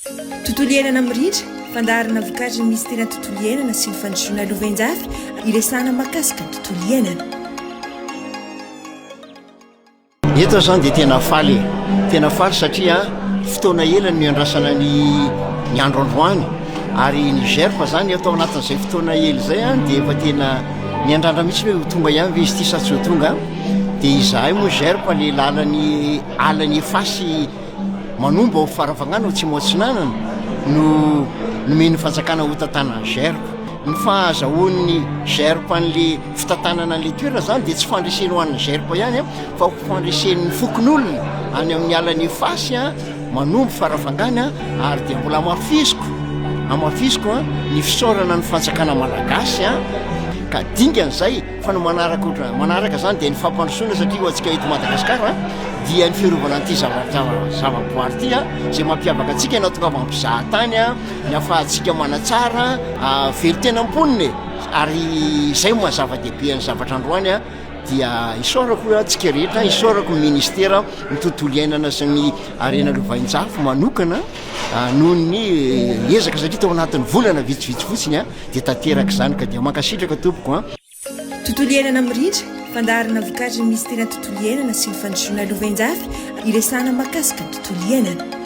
Tontolo iainana mirindra, fandaharana vokarin'ny minisiteran'ny tontolo iainana sy ny fandrosoana lovainjafy iresahana mahakasika ny tontolo iainana. Eto aho zany dia tena faly e, tena faly satria fotoana ela no niandrasana ny ny andro androany ary ny GERP zany atao anatin'izay fotoana ela izay an dia efa tena niandrandra mihitsy hoe ho tonga ihany ve izy ity sa tsy ho tonga dia izahay moa GERP le lalan'ny alan'ny Efasy Manombo ao Farafangana ao Atsimo Atsinanana no nomen'ny fanjakana ho tantanan'ny GERP. Ny fahazahoan'ny GERP an'le fitantanana an'le toerana zany dia tsy fandreseny ho an'ny GERP ihany fa ho fandresen'ny fokonolona any amin'ny alan'i Ifasy Manombo Farafangana ary dia mbola hamafisiko hamafisiko ny fisaorana ny fanjakana malagasy ka dingana izay Fa ny manaraka ohatran manaraka zany dia ny fampandrosoana satria ho antsika eto Madagasikara dia ny fiarovana an'ity zavatra zavaboary ity a izay mampiavaka antsika na tonga mpizaha tany a ny afahantsika manatsara velon-tena mponina e ary izay no maha zava-dehibe ny zavatra androany a dia isaorako antsika rehetra isaorako ny ministera ny tontolo iainana sy ny harena lovainjafy manokana noho ny ezaka satria tao anatin'ny volana vitsivitsy fotsiny a dia tanteraka izany ka dia mankasitraka tompoko a. Tontolo iainana mirindra, fandaharana vokarin'ny minisiteran'ny tontolo iainana sy ny fandrosoana lovainjafy iresahana mahakasika ny tontolo iainana.